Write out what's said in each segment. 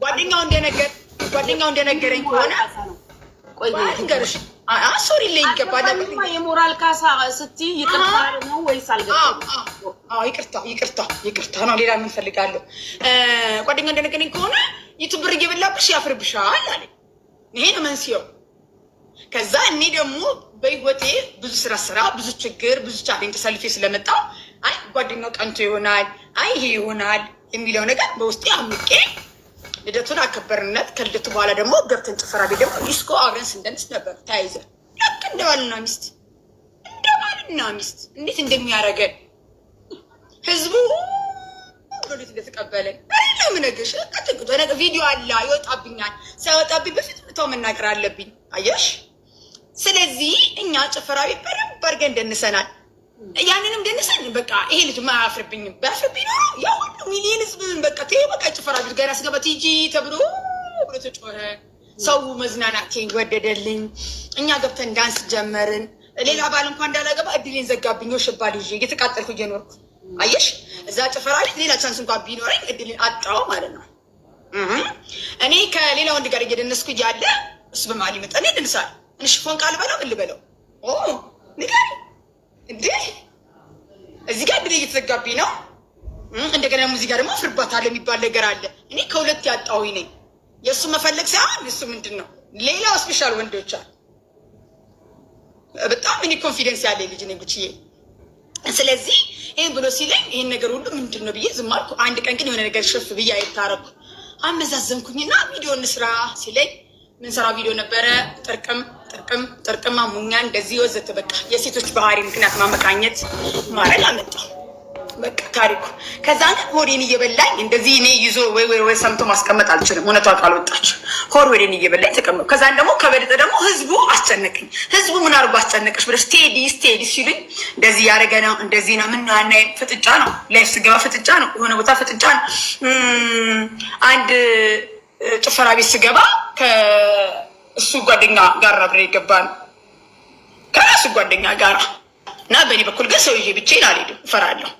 ጓደኛው እንደነገረኝ ከሆነ ንገርሽ፣ sorry ላይ ይገባል። የሞራል ካሳ ስትይ ይቅርታ ነው ወይስ አልገባም? ይቅርታ፣ ይቅርታ፣ ይቅርታ ነው። ሌላ ምን ፈልጋለሁ? ጓደኛው እንደነገረኝ ከሆነ YouTube ብር እየበላብሽ ያፍርብሻል አለ። ይሄ ነው መንስኤው። ከዛ እኔ ደግሞ በህይወቴ ብዙ ስራ ብዙ ችግር፣ ብዙ challenge ተሰልፌ ስለመጣው አይ ጓደኛው ቀንቶ ይሆናል፣ አይ ይሄ ይሆናል የሚለው ነገር በውስጤ አምቄ ልደቱን አከበርነት። ከልደቱ በኋላ ደግሞ ገብተን ጭፈራ ቤት ደግሞ ዲስኮ አብረን ስንደንስ ነበር ተያይዘን፣ ልክ እንደ ባልና ሚስት፣ እንደ ባልና ሚስት እንዴት እንደሚያደርገን፣ ህዝቡ እንዴት እንደተቀበለን ለምነግርሽ ቪዲዮ አለ፣ ይወጣብኛል። ሳይወጣብኝ በፊት ተው መናገር አለብኝ። አየሽ? ስለዚህ እኛ ጭፈራ ቤት በደንብ አድርገን ደንሰናል። ያንንም ደንሰን በቃ ይሄ ልጅ ማያፍርብኝም፣ ባያፍርብኝ ኖሮ ያ ሁሉ ሚሊዮን ህዝብ በቃ ተይው፣ በቃ ጭፈራ ቤት ገና ስገባ ቲጂ ተብሎ ብሎ ተጮኸ። ሰው መዝናናቴን ወደደልኝ። እኛ ገብተን ዳንስ ጀመርን። ሌላ ባል እንኳን እንዳላገባ እድሌን ዘጋብኝ። ወሸባል ይዤ እየተቃጠልኩ እየኖርኩ፣ አየሽ፣ እዛ ጭፈራ ቤት ሌላ chance እንኳን ቢኖረኝ እድሌን አጣው ማለት ነው። እኔ ከሌላ ወንድ ጋር እየደነስኩ እያለ እሱ በመሀል ይመጣ፣ እኔ ደንሳል። እኔ ሽፎን ቃል በለው ምን ልበለው? ንገሪ እንዴ! እዚህ ጋር እድሌ እየተዘጋብኝ ነው። እንደገና ሙዚቃ ደግሞ አፍርባታለሁ የሚባል ነገር አለ። እኔ ከሁለት ያጣሁኝ ነኝ። የእሱ መፈለግ ሳይሆን እሱ ምንድን ነው፣ ሌላው special ወንዶች አሉ። በጣም እኔ confidence ያለ ልጅ ነኝ ጉችዬ። ስለዚህ ይህን ብሎ ሲለኝ ይህን ነገር ሁሉ ምንድን ነው ብዬ ዝም አልኩ። አንድ ቀን ግን የሆነ ነገር ሽፍ ብዬ አይታረኩ አመዛዘንኩኝና ቪዲዮ እንስራ ሲለኝ ምንሰራው ቪዲዮ ነበረ። ጥርቅም ጥርቅም ጥርቅም አሙኛ እንደዚህ ወዘተ፣ በቃ የሴቶች ባህሪ ምክንያት ማመካኘት ማድረግ አመጣሁ። በቃ ታሪኩ። ከዛ ግን ሆዴን እየበላኝ እንደዚህ እኔ ይዞ ወይ ወይ ወይ ሰምቶ ማስቀመጥ አልችልም። እውነቷ ካልወጣች ሆድ ወዴን እየበላኝ ተቀመጥኩ። ከዛን ደግሞ ከበለጠ ደግሞ ህዝቡ አስጨነቀኝ። ህዝቡ ምን አድርጎ አስጨነቀሽ ብለሽ ቴዲ ቴዲ ሲሉኝ እንደዚህ ያደረገ ነው፣ እንደዚህ ነው፣ ምን አናይም። ፍጥጫ ነው፣ live ስገባ ፍጥጫ ነው፣ የሆነ ቦታ ፍጥጫ ነው። አንድ ጭፈራ ቤት ስገባ ከእሱ ጓደኛ ጋር አብሬ የገባ ነው፣ ከራሱ ጓደኛ ጋር። እና በእኔ በኩል ግን ሰውዬ ብቻዬን አልሄድም፣ እፈራለሁ።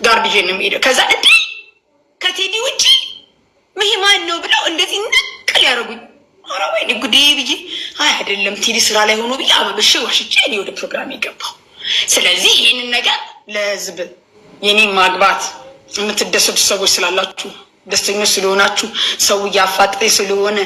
Guard ይዤ ነው የምሄደው። ከዛ እንዴ ከቴዲ ውጪ ይሄ ማን ነው ብለው እንደዚህ ንቅል ያደረጉኝ። ኧረ ወይኔ ጉዴ ብዬ አይ አይደለም ቴዲ ስራ ላይ ሆኖ ብዬ አበብሼ ዋሽቼ እኔ ወደ ፕሮግራም የገባው። ስለዚህ ይህንን ነገር ለህዝብ የኔ ማግባት የምትደሰቱ ሰዎች ስላላችሁ፣ ደስተኞች ስለሆናችሁ፣ ሰው እያፋጠኝ ስለሆነ